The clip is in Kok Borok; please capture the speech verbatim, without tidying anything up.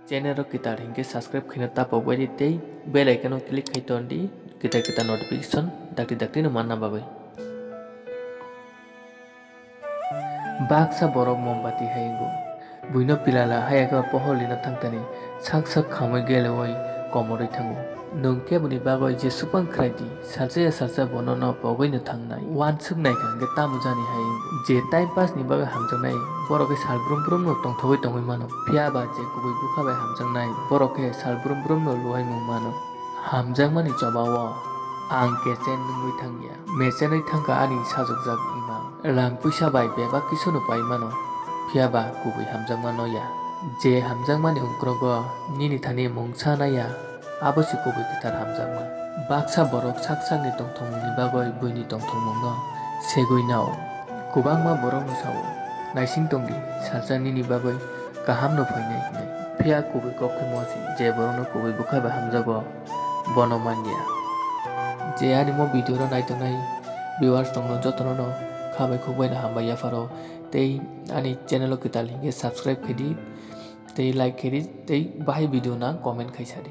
Channel o kwtal hinkhe subscribe khaina ta pokbai di tei bell icon o click khai ton di, kwtal kwtal notification dakti dakti no manna bagwi. Baksa borok mombati hai wngo. Buino pilala hai aka pohor lina thangtani sak sak khamwi gelewoi komorwi thango. Nwng keboni bagwi jeswkbang khlai di, salsa ya salsa bono no pogwi no thangnai. Wansuk nai kha hwnkhe tamo jani hai wngo. Je time pass ni bagwi hamjaknai, borok khe sal brum brum no tongthogwi tongwi mano. Phiya ba je kubui bwkha bai hamjaknai, borok khe sal brum brum no luaimung mano. Hamjakmani choba o ang kechen wngwi thangya. Mechenwi thangkha ani sajokjak imang. Rang puisa bai bebak kisu no pai mano, phiya ba kubui hamjakma no ya. Je hamjakmani ukrogo nini thani mungsa nai ya, abo se kubui kwthar hamjakma. Baksa borok sak sakni tongthokmungni bagwi buini tongthokmungno segwi nao. Kwbangma borokno sao, "Naising tong di, salsa nini bagwi kaham no phainai," hinwi. Phiya kubui kok khe mo se, je borokno kubui bwkha bai hamjago, bono manya. Je ani mo video no naitongnai viewers tongno jotono no kha bai khuk bai no hambai yapharo, tei ani channel o kwtal hinkhe subscribe khaidi, tei like khaidi, tei bahai video no comment khai sadi.